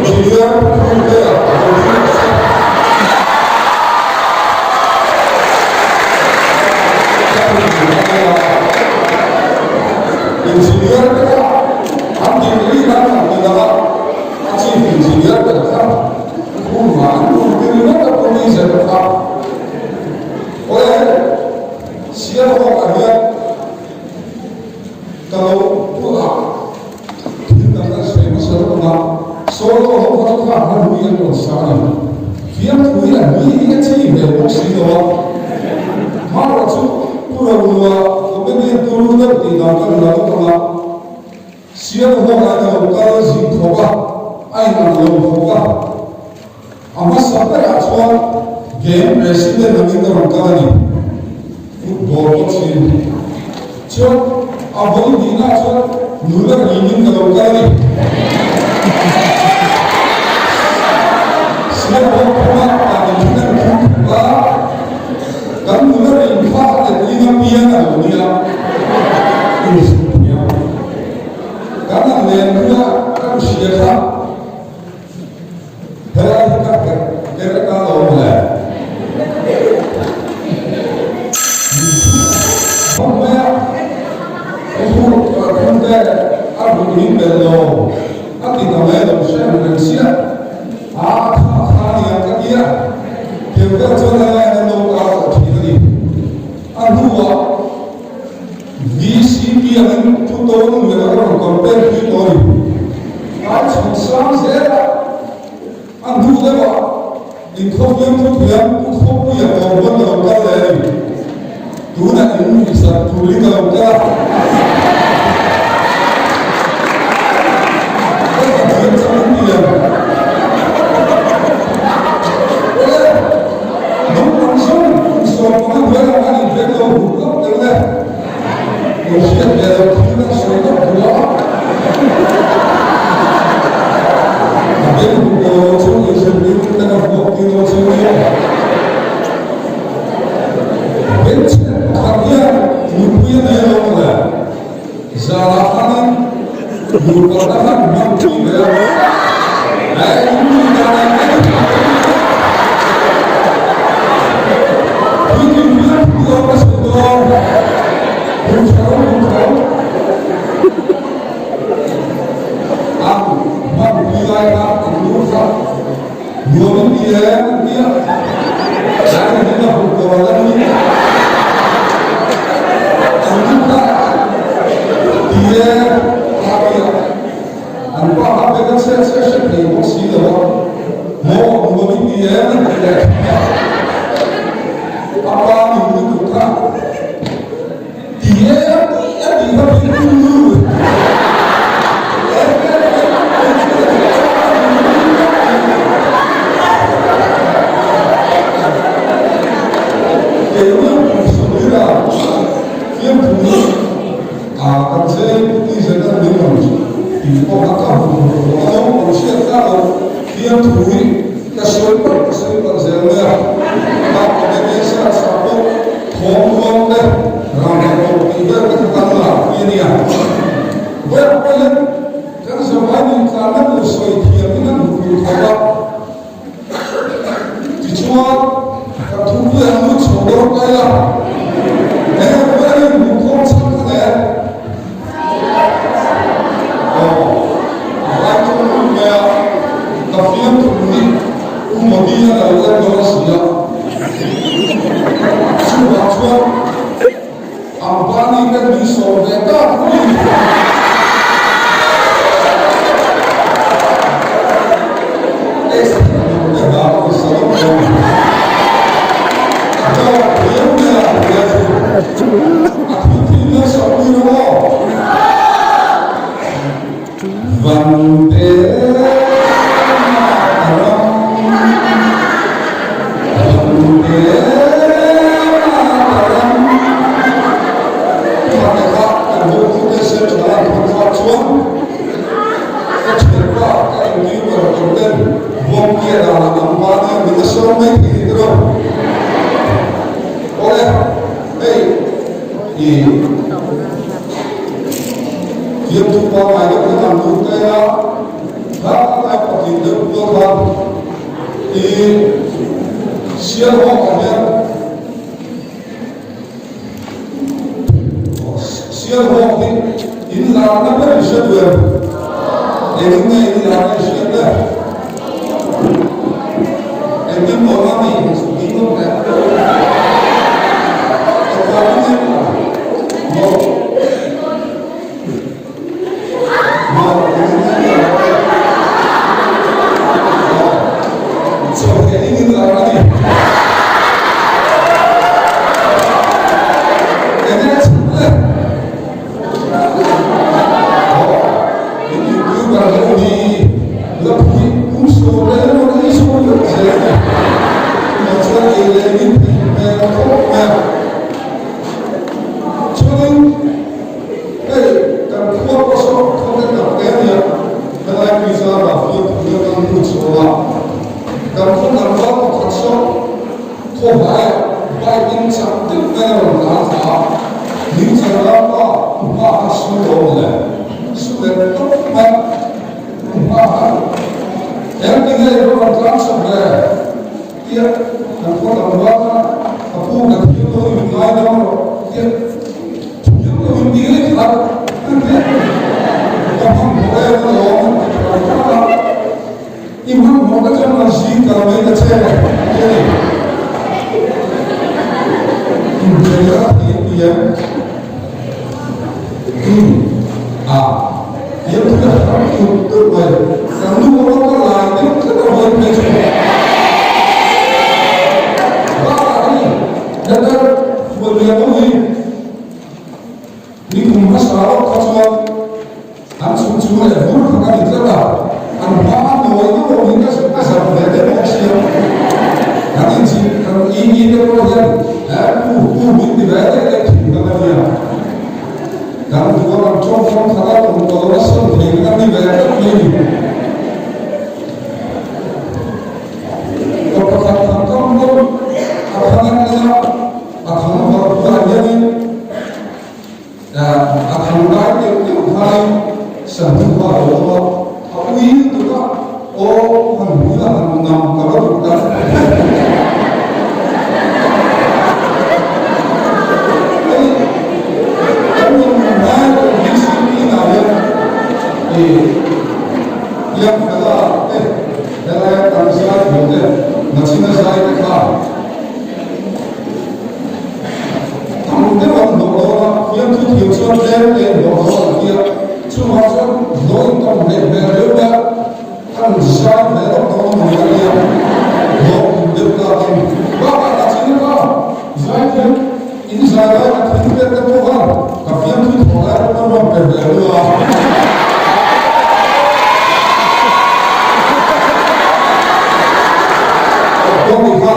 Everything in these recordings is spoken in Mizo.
Engineer Pu Tea a lo hrilh se. Ka ti a nia. Engineer te kha an degree an han ti lo a, a Chief Engineer ber kha khumah an lut tir ringawt a Pu Nizer kha. Awle, Sialhawkah hian ka lo pu a. Thil dang kan sawi hmasa lawk ang a, solo ho kha chu kha hla hlui an rawn sa a ni. Fiamthu hi a hlui hi a chi hmel bawk si lo a. Hmarawh chu Pu Rohlua comedian turu deuh tih dan ka la lawk ang a, Siam ho ah a lo kal zing khawp a, a in ang lo khawp a. A hmasa berah chuan game president angin ka rawn kal a ni. Football coach in. Chuan a vawi hnihna chuan nula ringin ka lo kal a ni. Sialhawk khawma kan inthun an thum thuk a, kan nula ring kha a letling a piang a lo nia. Kan han len huna kan hria kha. Helai hi ka herh ker atan a awm le. Hmang mai a, Thu te a ruk min belh lo, a ti ta mai lo hre ang reng chiah. A tha kha a niang ka tia, tiang vel chuan helai an lo kal tawh thin a ni. A hnuah VCP angin thu tawn leh a rawn campaign pui tawh a ni. Ai chhun sang zel a, a hnu deuhah inkhawfiam thu thiam Pu Khawpuia kawr huan ka lo kal leh a ni. Tunah in nuihzat turin ka lo kal a. Ka hna thiam chang in ti em? Awle, naupang zawng kum 15 hnuaiah khan inpek lo hmuh hlauh deuh le. Lo hriat ve loh thil kan sawi deuh duh a. A beng hmuh lo lo chu inzirtir ten a hmuak tir lo chu nia. Hmeichhe pakhat hian nupui a nei lo mawle. Zanah khanin nupa te khan hman pui ve a. He in nui dan ang em em a ni a. Puitling hian thu lo ka sawi dawn. Hmuh tha lo, hmuh tha lo. An hman pui lai kha an lu kha nuam in ti em an ti a. Lai hi a hmuh tur a la ni. An lu kha ti e a ti a. An pa kha bek a chhiat chhiat hre thei bawk si lo a. Maw nuam in ti em an ti leh thin a. A pa min lutuk kha ti e a ti a tih kha phei chu lu. Keini Sawmira fiamthu a kan cheng ti zet a min rawn tih pawh kha ka hmu hmu a naupang hriat kha lo fiamthu hi ka sawi palh ka sawi palh zel mai a, bak ka be ve sa sa pawh thawm ruang te rangkah tawh tih vel te kha kan lak pui a nia. Vawiah pawh hian kan zavai nih tlanna tur sawi thiam in an hmu tur tho a. Tichuan, kan thupui an lut chho dawn mai a, eng emaw hian hmuhkhawm chhan kha le? Aw, a vai tum lut mai a, ka fiamthu hi Pu Modi-a lo en dawn a si a. Chuvang chuan Ambani te min sawm ve tak ni. Ka thianpa ka intir ber tur ten Buangpuia danah an mahni a min a sawm mai thei ni tawh. Awle, hei i fiamthu pangngai deuh hian an lut daih a, hla lai patling deuh. khan i Sialhawk ah hian Sialhawk hi in larna ber i hre duh em? Engin nge in larna i hriat le? Engtin maw la mi in awm le? Engvangin nge maw? Hei kan khua pawh saw khaw te tak te ania, helai Pizarra field thut a kan lut chho a, kan khaw tlangval pakhat saw khaw hmaiah bike in chak deuh mai a rawn tlan thla a, min chhan ram pa u hma kha su lo le, su leh tawp mai u hma kha engti nge i rawn tlan chho ve tia kan khaw tlangval kha ka pu ka thil lo i min ngaidam rawh tia. Ni kum hmasa lawk kha chuan an chhung chu leh vur kha ka ni tlat a, an hma a nawi deuh awmin ka ka zam ve deuh bawk sia. Kan inchhip kan i i te pawh hian he pu pu min ti ve deuh deuh thin kha ka nia. Kan duh a kan tawngkam khat a tum tawh lo a sawi thei kha ka ni ve tlat mai ni. Ka pakhat thang kam bawk a thang a en a. A thang vak bulah hianin a thang lai deuh deuh khain sanghum kha a lo awm a, a ui lutuk a, aw han hmui a han nam ka va duh tak. Hei kan rawn hmu lai pawh VCP inah hian i Liang Fela te helaia kan zai thiam te Nachina zai te kha Tam deuh an hlawh dawn a, fiamthu thiam chuan tlem te an hlawh dawn an ti a, chuvang chuan hlawh in tam hleih hmel riau mai a, an zai ve lawk dawn a ni a nia, hlawh tum deuh takin bakah ka chin kha zai thiam in zai lai ka thil pek te pawh khan ka fiamthu thawh lai pawh ka rawn pe ve lu a. Kawng i kha.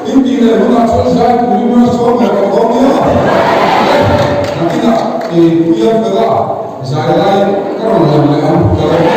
In tih leh hunah chuan zai turin min rawn sawm leh tawh dawn nia. Nakinah i puiam fel a, zai laiin ka rawn lang leh ang ka lo.